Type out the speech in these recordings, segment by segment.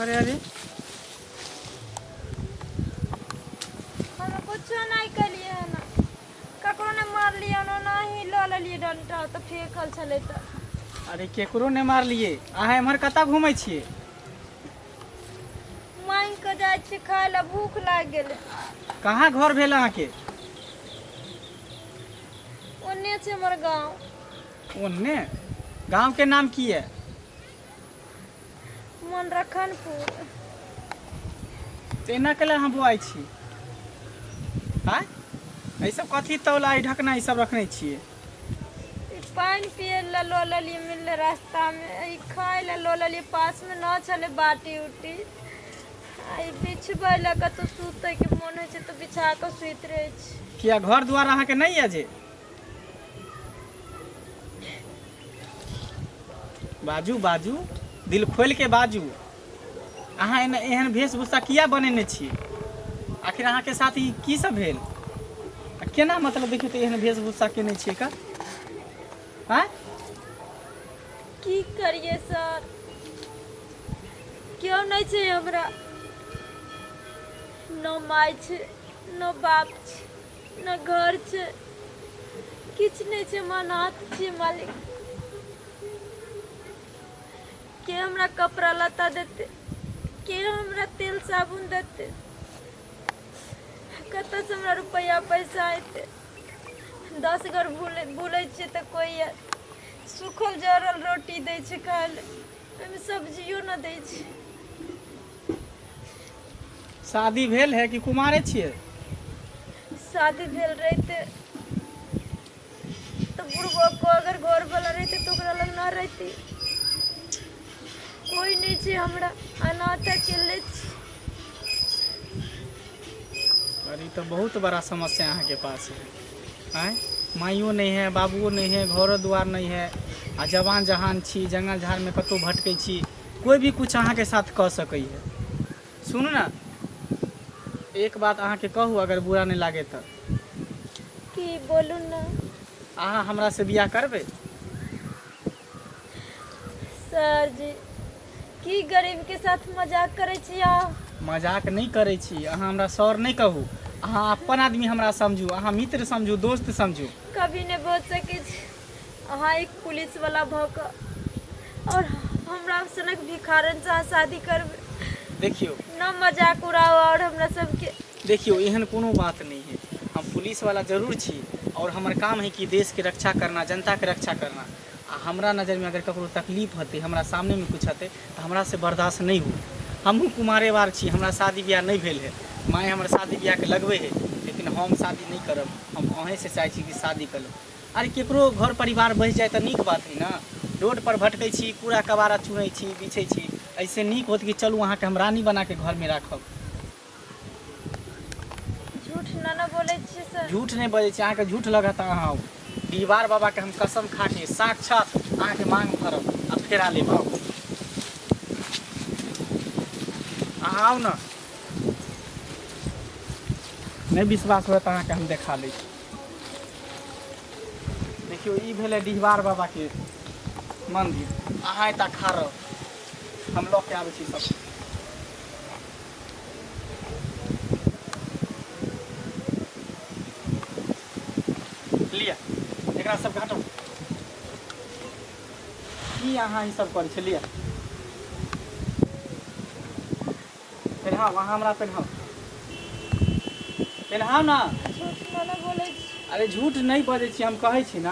अरे अरे, हम कुछो नहि केलियै हन, ककरो नहि मारलियै हन, ओनाही लऽ लेलियै डंटा तऽ फेकल छलै तऽ। अरे केकरो नहि मारलियै। अहाँ एम्हर कतऽ घुमै छियै? मांगि कऽ जाइ छी खाय लए, भूख लागि गेलै। कहाँ घर भेल अहाँके? ओन्ने छै हमर गाँव। ओन्ने गाँवके नाम की है? मनरखनपुर। तऽ एना कैला अहाँ बौआइ छी? आँय, एहि सब कथी तौला ई ढकना ई सब रखने छियै? ई पानि पियै लए लऽ लेलियै, मिललै रास्तामे। ई खाय लए लऽ लेलियै, पासमे न छलै बाटी उटी। आ ई बिछबै लए, कतहु सुतैके मोन होइ छै तऽ बिछा कऽ सुति रहै छी। किया, घर दुआर अहाँके नहि यऽ जे? बाजू बाजू, दिल खोलि के बाजू। अहाँ एना एहन वेशभूषा किया बनेने छी? आखिर अहाँके साथ ई की सब भेल आ केना, मतलब देखियौ तऽ एहन वेशभूषा केने छियै का? आँय, की करियै सर, केओ नहि छै हमरा। न माय छै, न बाप छै, न घर छै, किछु नहि छै। हम अनाथ छी मालिक। के हमरा कपड़ा लत्ता देतै? के हमरा तेल साबुन देतै? कतऽसँ हमरा रुपैआ पैसा अयतै? 10 घर बुलै बुलै छियै तऽ कोइ सूखल जरल रोटी दै छै खाय लए, ओहिमे सब्जियो नहि दै छै। शादी भेल है कि कुमारे छियै? शादी भेल रहितै तऽ बुढ़बो को अगर घरवला रहितै तऽ ओकरा लग न रहिती। कोइ नहि छै हमरा, अनाथ अकेले छी। अरे, ई तऽ बहुत बड़ा समस्या अहाँके पास है। आँय, माइयो नहि है, बाबुओ नहि है, घरो दुआर नहि है, आ जवान जहान छी, जंगल झाड़मे कतहु भटकै छी, कोइ भी कुछ अहाँके साथ कऽ सकै है। सुनू ने, एक बात अहाँके कहू, अगर बुरा नहि लागे तऽ। की, बोलू ने। अहाँ हमरासँ बियाह करबै? सर जी, की गरीब के साथ मजाक करै छी अहाँ? मजाक नहि करै छी। अहाँ हमरा सर नहि कहू, अहाँ अपन आदमी हमरा समझू, अहाँ मित्र समझू, दोस्त समझू। कभी नहि भऽ सकै छै। अहाँ एक पुलिस वाला भऽ कऽ और हमरा सनक भिखारन से अहाँ शादी करबै? देखियौ। न मजाक उड़ाओ और हमरा सबके। देखियौ, एहन कोनो बात नहि है। हम पुलिस वाला जरूर छी और हमर काम है कि देशके रक्षा करना, जनताके रक्षा करना। आ हमरा नजरमे अगर ककरो तकलीफ हेतै, हमरा सामनेमे किछु हेतै, तऽ हमरासँ बर्दाश्त नहि होत। हमहूँ कुमारे बार छी, हमरा शादी बियाह नहि भेल है। माय हमर शादी बियाहके लगबै है, लेकिन हम शादी नहि करब। हम अहीँसँ चाहै छी कि शादी कऽ लू। अरे, ककरो घर परिवार बसि जाय तऽ नीक बात हइ ने। रोडपर भटकै छी, कूड़ा कबाड़ा चुनै छी, बिछै छी, एहिसँ नीक होत कि चलू, अहाँके हम रानी बनाके घरमे राखब। झूठ न ने बोलै छियै सर? झूठ नहि बजै छी। अहाँके झूठ लगत तऽ अहाँ आउ। डिहबार बाबाके हम कसम खाके साक्षात अहाँके मांग भरब आ फेरा लेब। आउ, अहाँ आउ ने। नहि विश्वास होयत अहाँके, हम देखा दै छी। देखियौ, ई भेलै डिहबार बाबाके मन्दिर। अहाँ एतऽ खा रहू, हम लऽ के आबै छी सब। लिअ, एकरा सबके हटाउ। की अहाँ ई सब करै छी? लिअ, पेन्हाउ। अहाँ हमरा पेन्हाउ, पेन्हाउ ने। झूठ न ने बोलै छी? अरे, झूठ नहि बजै छी। हम कहै छी ने,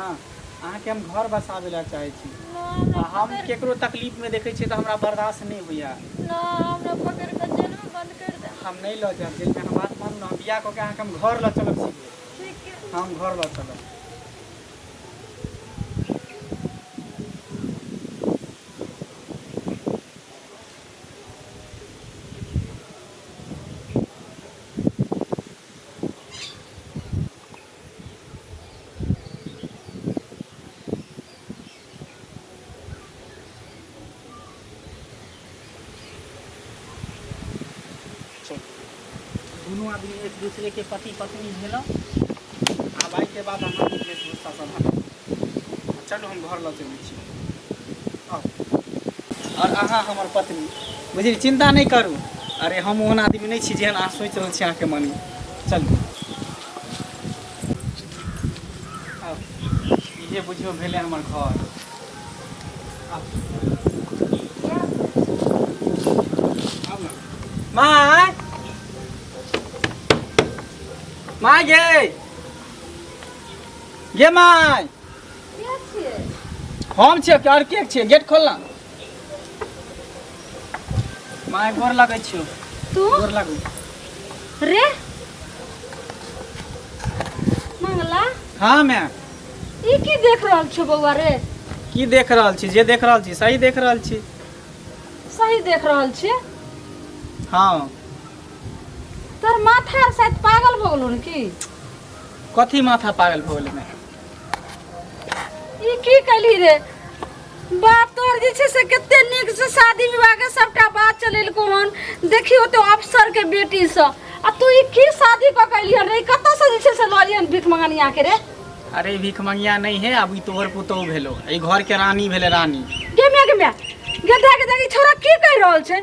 अहाँके हम घर बसाबै लए चाहै छी। न हमरा आ हम पकड़ केकरो तकलीफमे देखै छियै तऽ हमरा बर्दाश्त नहि होइए। न, हमरा पकड़ कऽ जेलमे बंद कर दे। हम नहि लऽ जायब जेलमे। अहाँ बात मानू ने, हम बियाह कऽ के अहाँके हम घर लऽ चलब सीधे। ठीक है। हम घर लऽ चलब। दुनू आदमी एक दूसरे के पति पत्नी भेलहुँ। आब आइके बाद अहाँ वेशभूषा सब हटाउ। चलू, हम घर लऽ चलै छी। आउ। आओर अहाँ हमर पत्नी। बुझली, चिन्ता नहि करू। अरे हम ओहन आदमी नहि छी जेहन अहाँ सोचि रहल छी अहाँके मनमे। चलू, आउ। इहे बुझियौ भेलै हमर घर। आउ। आउ ने। माय, माय गे, गे my. के छियै? हम छियै, आओर के छियै? गेट खोल ना my. गोर लगै छियौ। तू? गोर लागू। रे मंगला। हाँ मैं। ई की देख रहल छौ बौआ रे? की देख रहल छी? जे देख रहल छी सही देख रहल छी। सही देख रहल छी? हाँ। तोर माथा आर शायद पागल भऽ गेलौ ने की? कथी माथा पागल भऽ गेलै? ई की कैली रे? बाप तोहर जे छै से कते नीक से शादी विवाह के सबटा बात चलेलको हन, देखियो तो अफसर के बेटी से, आ तू ई की शादी कऽ के एलिहन रे? ई कतऽ से जे छै से लऽ एलिहन भीख मंगनिया के रे? अरे भीख मंगिया नहीं है, अब ई तोहर पुतोहु भेलो, ई घर के रानी भेले, रानी। गे म्या, गे म्या, गे दाय, गे दाय, ई छोरा की कहि रहल छै?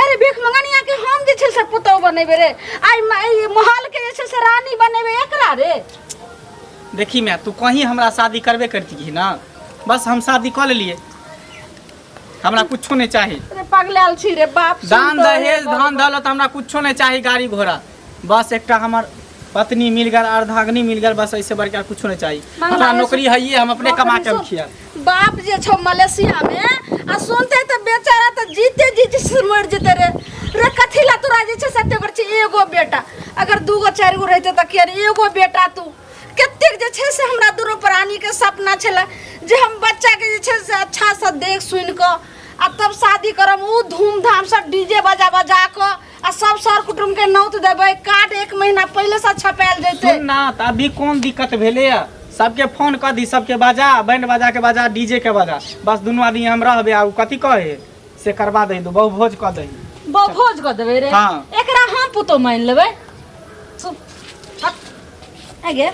अरे भीख मंगनिया के हम जे छै से पुतोहु बनेबै रे? आइ ई महल के जे छै से रानी बनेबै एकरा रे? देखी मैं, तू कहीं हमरा शादी करबे करती ना, बस हम शादी कऽ लेलिए, हमरा कुछो नहीं चाही। अरे पगलायल छी रे बाप सुन दान तो रे दहेज बाप। धन दौलत हमरा कुछो नहीं चाही, गाड़ी घोड़ा, बस एकटा हमर पत्नी मिल गेल, अर्धांगिनी मिल गेल, बस ऐसे बढ़ के कुछो नहीं चाही। मंगला हमरा ऐसे- नौकरी है, हम अपने कमा के हम खिया। बाप जे छौ मलेशिया में, आ सुनते तऽ बेचारा तऽ जीते जी से मरि जेते रे। रे कथी ला तोरा जे छै से एते छै एगो बेटा, अगर दूगो चारि गो रहिते तऽ किया ने, एगो बेटा तू कतेक जे छै से हमरा दुनू प्राणीके सपना छलै जे हम बच्चाके जे छै से अच्छासँ देख सुनि कऽ आ तब शादी करब, ओ धूमधामसँ डीजे बजा बजा कऽ आ सब सर कुटुम्ब के नौत देबै, कार्ड एक महीना पहिले से छपायल जेतै। सुन ना, तऽ अभी कोन दिक्कत भेलै या? सबके फोन कऽ दी, सबके बजा, बैंड बजा के बजा, डीजे के बजा, बस दुनू आदमी हम रहबै आ उ कथी कहे से करवा दही, दू बहु भोज कऽ दही। बहु भोज कऽ देबै रे? हाँ। एकरा हम पुतोह मानि लेबै? सुन, हट। आ गे,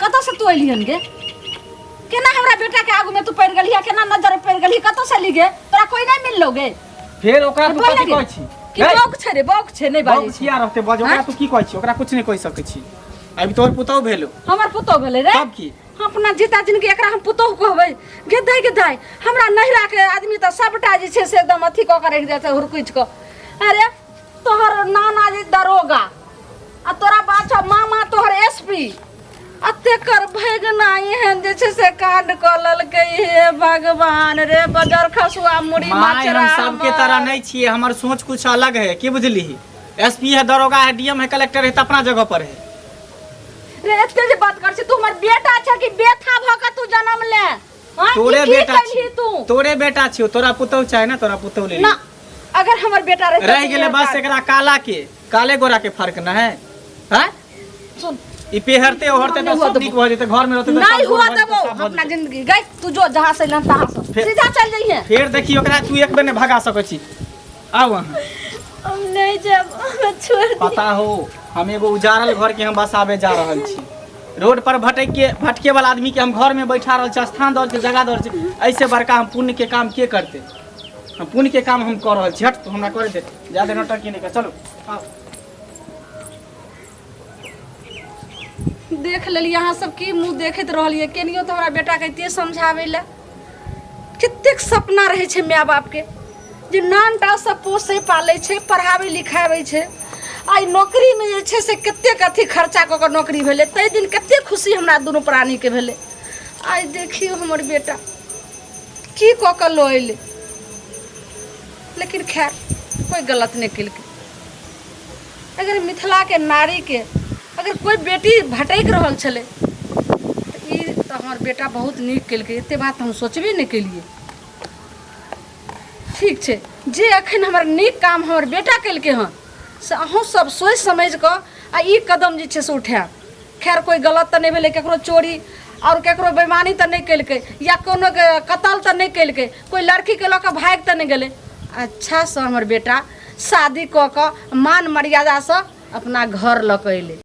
कतऽ से तू एलिहन गे? केना हमरा बेटा के आगू में तू पड़ि गेलही आ केना नजर पड़ि गेलही? कतऽ से एली गे? तोरा कोई नहीं मिललो गे? फेर ओकरा तू बोल कथी गे। कहै छी? कि हे, बौक छै रे, बौक छै, नहि बाजै बौक छै। किया रहतै? बज, ओकरा आँय? तू की कहै छी? ओकरा कुछ नहि कहि सकै छी, अभी तोहर पुतहु भेलो। हमर पुतोह भेलै रे? तब की? हम अपना जीता जिनगी एकरा हम पुतोह कहबै? गे दाइ, गे दाइ, हमरा नैहरा के आदमी तऽ सबटा जे छै से एकदम अथी कऽ के रखि जाइ छै हुरकुचि कऽ। अरे तोहर नाना जे दरोगा आ तोरा बात छौ मामा तोहर एस पी, आ तेकर भगना एहन जे छै से कांड कऽ लेलकै। हे भगवान रे, बजर खसुआ मुड़ी माय, हम मचरा सबके तरह नहीं छिए, हमर सोच कुछ अलग है, की बुझली? एसपी है, दरोगा है, डीएम है, कलेक्टर है, तो अपना जगह पर है। रे एते जे बात कर छी, तू हमर बेटा छै कि बेथा भऽ के तू जन्म ले? हाँ, ई तोरे की बेटा कैलही छी तू? तोरे बेटा छियो, तोरा पुतहु चाहे ना, तोरा पुतहु ले। ना, अगर हमर बेटा रहितै रह तऽ गेलै इएह बस काज। एकरा काला के काले गोरा के फर्क न है, हैं? सुन, ई पेहरते ओहरते नहीं तऽ हुआ सब देबो। नीक भऽ जेतै, घर में रहतै तऽ नहीं सब गोर हुआ भऽ जेतै, देबो सब भऽ अपना जेतै। जिंदगी गई। तू जो जहाँ से अइलन तहाँ से सीधा चल जइहे। फेर देखी ओकरा तू एक बेर नहि भगा सकै छी। आउ अहाँ। हम नहीं जाब, हमरा छोड़ दे। पता हो, हम एगो उजाड़ल घर के हम बसाबे जा रहल छी। रोड पर भटक के भटके वाला आदमी के हम घर में बैठा रहल छी, स्थान दऽ रहल छी, जगह दऽ रहल छी। ऐसे बड़का हम पुण्य के काम के करते? हम पुण्य के काम हम कऽ रहल छी। हट, तू हमरा करे दे, ज्यादा नौटंकी नहीं कर। चलो आओ। देख लेलियै अहाँ सब की मुँह देखैत रहलियै। केनियो तऽ हमरा बेटाके एते समझाबै लए। कतेक सपना रहै छै माय बापके जे नानटासँ पोसै पालै छै, पढ़ाबै लिखाबै छै। आइ नौकरीमे जे छै से कतेक अथी खर्चा कऽ कऽ नौकरी भेलै, ताहि दिन कतेक खुशी हमरा दुनू प्राणीके भेलै। आइ देखियौ हमर बेटा की कऽ कऽ लऽ अयलै। लेकिन खैर, कोइ गलत नहि केलकै। अगर मिथिलाके नारीके अगर कोइ बेटी भटकि रहल छलै तऽ ई तऽ हमर बेटा बहुत नीक केलकै। एतेक बात हम सोचबे नहि केलियै। ठीक छै, जे एखन हमर नीक काम हमर बेटा केलकै हँ से अहूँ सब सोचि समझि कऽ आ ई कदम जे छै से उठायब। खैर, कोइ गलत तऽ नहि भेलै, ककरो चोरी आओर ककरो बेईमानी तऽ नहि केलकै या कोनोके कतल तऽ नहि केलकै, कोइ लड़कीके लऽ कऽ भागि तऽ नहि गेलै। अच्छासँ हमर बेटा शादी कऽ कऽ मान मर्यादासँ अपना घर लऽ कऽ अयलै।